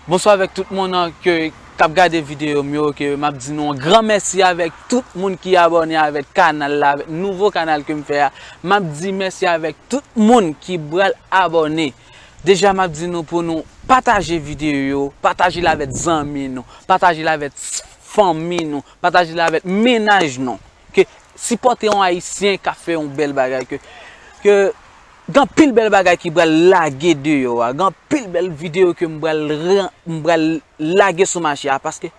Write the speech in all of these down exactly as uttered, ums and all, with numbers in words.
Bonswa avèk tout moun an ke k ap gade videyo m yo, ke m ap di nou yon gran mèsi avèk tout moun ki abòne avèk kanal la, avèk nouvo kanal ke m fè a. M ap di mèsi avèk tout moun ki pral abòne. Deja m ap di nou pou nou pataje videyo yo, pataje l avèk zanmi nou, pataje l avèk fanmi nou, pataje l avèk mennaj nou. Ke sipòte yon Ayisyen k ap fè yon bèl bagay, ke, ke gen anpil bèl bagay ki pral lage deyò a, gen anpil bèl videyo ke m pral ran- m pral lage sou mache a, paske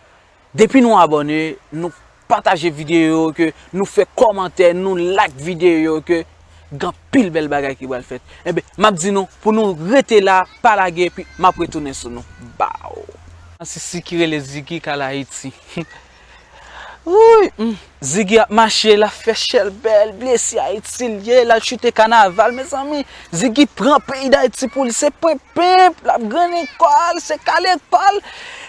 depi nou abòne, nou pataje videyo, ke nou fè kòmantè, nou like videyo, ke gen anpil bèl bagay ki pral fèt. Enben, m ap di nou pou nou rete la, pa lage, epi m ap retounen sou nou. Baw. Sisi ki rele Ziggy k al Ayiti. Wouy, hmm. Ziggy ap mache, l ap fè chèlbè, l blese Ayiti l ye, l al choute kanaval, mezanmi. Ziggy pran peyi Dayiti pou li, se penpenp, l ap grennen kò l, se kale kò l.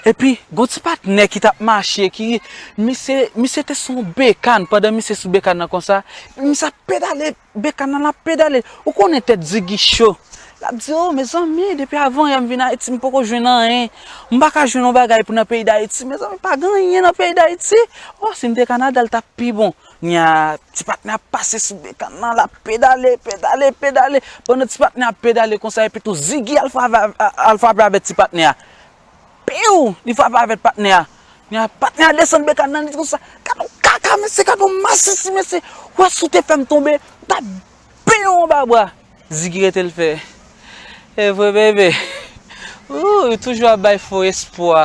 Epi, gon ti patnè ki t ap mache, ki, misye, misye te sou yon bekàn, pandan misye sou bekàn nan konsa, misye ap pedale, bekàn nan l ap pedale. Ou konnen tèt Ziggy cho. L ap di, "O, mezanmi, depi avan yè m vin Ayiti, m poko jwenn anyen. M pa ka jwenn yon bagay pou nan peyi Dayiti. Mezanmi, pa gen anyen nan peyi Dayiti. O, si m te Kanada, l t ap pi bon." Nya, ti patnè a pase sou bekàn nan, l ap pedale, pedale, pedale. Pandan ti patnè a pedale konsa, epi tou Ziggy al frape, al frape avèk ti patnè a. Piw! Li frape avèk patnè a. Nya, patnè a desann bekàn nan, li di konsa, "Gad yon kaka, mesye, gad yon masisi, mesye. Wè, si w te fè m tonbe, m t ap benyen w anba bra." Ziggy rete l fè, "E vre, bebe. Ou, ou toujou ap bay fo espwa."